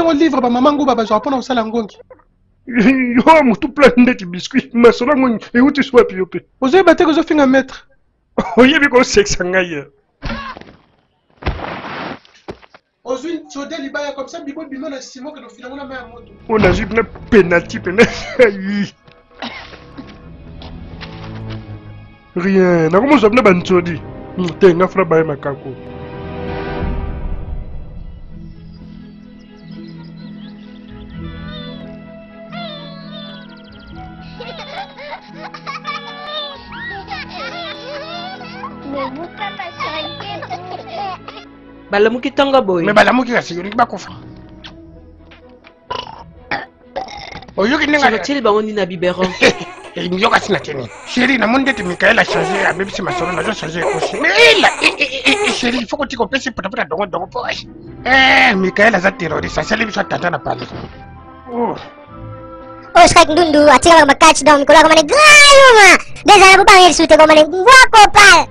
yango livre bamama nguba bazwaka mpo na kosala ngongi. Yo motu plat ndeti biscuit, masolo yango euti swapi yo mpe? Ozoyeba te kozofinga maître. Oyebi kosekisa ngai. Ozwi nsode libaya comme ça bibo bima na simo okende ofina ngo na mai ya moto. Oyo nazwi mpena penalty mpena. Rien, nakomozwa mpena bantsodi te, nga funa baye makako. Balamuki ntongo boye. Me balamuki kasi olingi bakufa. Oyoki ndenge otieli bango nini na biberon? Yo kasi na teni. Chéri, namoni ndeti Mikael a changé, abebisi masolo, nazo changer ekosi. Mais ela, chéri, il faut kotika opesi potapota dongo dongo po. Eh, Mikael aza terroriste, asali biso atata na palais. Oh. Oyo Shrek Ndundu atikala makatch donc mikolo akomane grand yuma. Dezala bobanga lisusu te komane ngwako pal.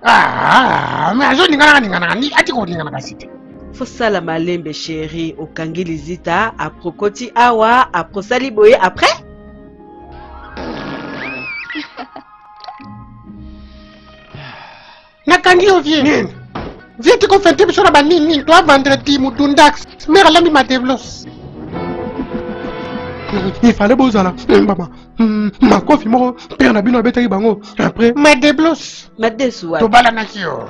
Ah, mais azoninganaka ninganaka ni ati koningana kasi te. Fosala malembe chéri, okangi lizita aprokoti awa aprosali boye après. Nakangi yo vie nini vie tiko fente biso na banini nini toa vendredi mudundax mare alambi madeblos. Il fallait bozala bama makofi moko père na bino abetaki bango après madeblos. Madesu wapi? Tobalanaki yo.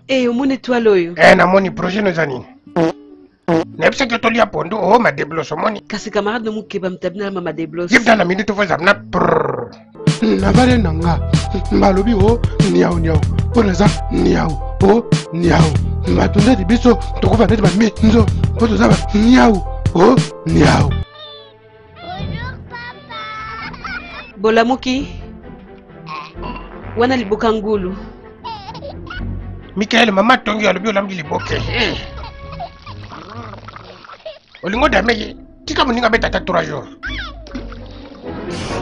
Eh, omoni etoile oyo? Eh, namoni. Projet no eza nini? Nayebisaki yo tolia pondu o madeblos, omoni? Kasi camarade no mokeba mitabi na mama deblos. Yebda na minute fo ezala na prr. Nabale na nga balobi o niau niau mpo naza niau o niau. Bato ndeti biso tokufa ndeti baminzo mpo toza ba niau o niau. Bolamuki wana liboka ngulu. Mikael, mama tongi alobi olambi liboke. Eh. Olingi odame ye, tika moninga abeta ata 3 jours.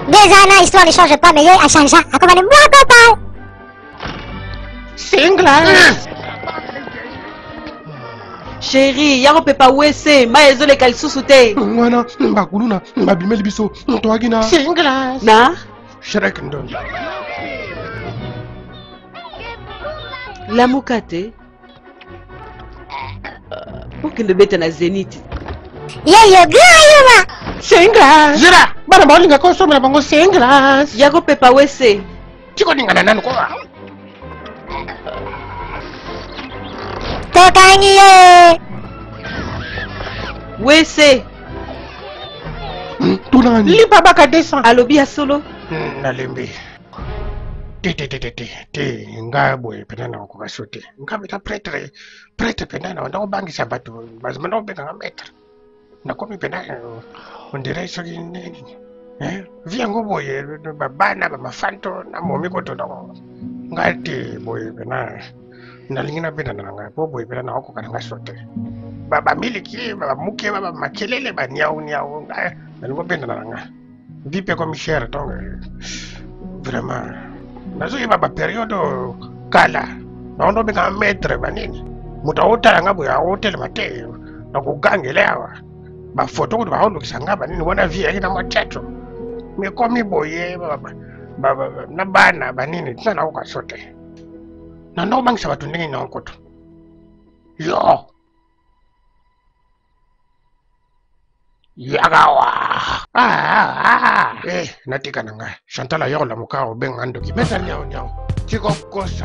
Déjà na histoire ne change pas, mais ye a changé. Akomane mwako pal. Singla. Chéri, yango pepa wese mai ezoleka lisusu te. Wana bakuluna babimeli biso toyaki na Singla. Na Shrek Ndondo. Lamuka te, okende obeta na zenith. Yeyo grand yuma. Singla. Zira, bana baolinga kosomela bango singla. Yango pepa wese. Tikoningana nanu ko. Tokangi ye. Wese. Tunani. Lipa baka 200. Alobi ya solo. Nalembi. Te te te te te te, nga boye mpena na kokoka so te. Nga mpena prêtre prêtre mpena na ndakobangisa bato bazima ndakobenganga maître. Nakomi mpena on dirait soki nini. Eh, vi yango boye babana bamafanto na momi koto ndako. Nga te boye mpena nalingi nabendana na ngai po boye mpena nakokoka na ngai so te. Bamiliki bamuke bamakelele baniau niau, ngai nalingi obendana na ngai. Vi mpe komi cher, donc vraiment nazoyeba baperiode oyo kala naondo obengaka maître banini, moto aotala nga boye aotelema te nakogangela awa bafoto kutu baolukisa nga banini wana. Vi eyaki na mwa teto mekomi boye na bana banini tina nakoka so te nanda kobangisa bato ndenge nini koto yo yakawa. Ah, eh, natika na ngai Chantal aye kolamuka obenga ndoki meta niau niau tikokosa.